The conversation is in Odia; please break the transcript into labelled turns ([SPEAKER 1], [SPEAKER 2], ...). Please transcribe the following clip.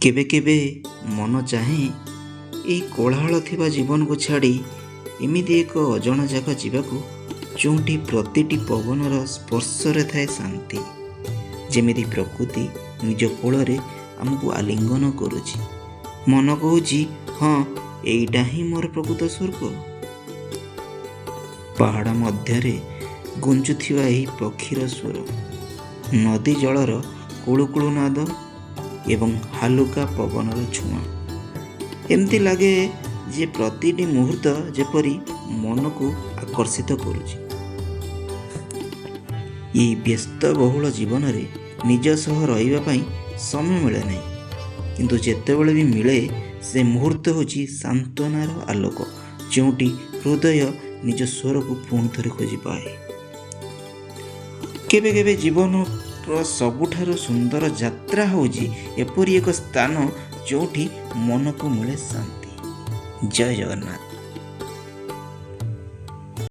[SPEAKER 1] କେବେ କେବେ ମନ ଚାହେଁ ଏଇ କୋଳାହଳ ଥିବା ଜୀବନକୁ ଛାଡ଼ି ଏମିତି ଏକ ଅଜଣା ଜାଗା ଯିବାକୁ, ଯେଉଁଠି ପ୍ରତିଟି ପବନର ସ୍ପର୍ଶରେ ଥାଏ ଶାନ୍ତି, ଯେମିତି ପ୍ରକୃତି ନିଜ କୋଳରେ ଆମକୁ ଆଲିଙ୍ଗନ କରୁଛି। ମନ କହୁଛି, ହଁ, ଏଇଟା ହିଁ ମୋର ପ୍ରକୃତ ସ୍ୱର୍ଗ। ପାହାଡ଼ ମଧ୍ୟରେ ଗୁଞ୍ଜୁଥିବା ଏହି ପକ୍ଷୀର ସ୍ୱର, ନଦୀ ଜଳର କୁଳୁକୁଳୁ ନାଦ ଏବଂ ହାଲୁକା ପବନର ଛୁଆଁ, ଏମିତି ଲାଗେ ଯେ ପ୍ରତିଟି ମୁହୂର୍ତ୍ତ ଯେପରି ମନକୁ ଆକର୍ଷିତ କରୁଛି। ଏହି ବ୍ୟସ୍ତବହୁଳ ଜୀବନରେ ନିଜ ସହ ରହିବା ପାଇଁ ସମୟ ମିଳେ ନାହିଁ, କିନ୍ତୁ ଯେତେବେଳେ ବି ମିଳେ, ସେ ମୁହୂର୍ତ୍ତ ହେଉଛି ସାନ୍ତ୍ୱନାର ଆଲୋକ, ଯେଉଁଠି ହୃଦୟ ନିଜ ସ୍ୱରକୁ ପୁଣି ଥରେ ଖୋଜି ପାଏ। କେବେ କେବେ ଜୀବନର ସବୁଠାରୁ ସୁନ୍ଦର ଯାତ୍ରା ହେଉଛି ଏପରି ଏକ ସ୍ଥାନ, ଯେଉଁଠି ମନକୁ ମିଳେ ଶାନ୍ତି। ଜୟ ଜଗନ୍ନାଥ।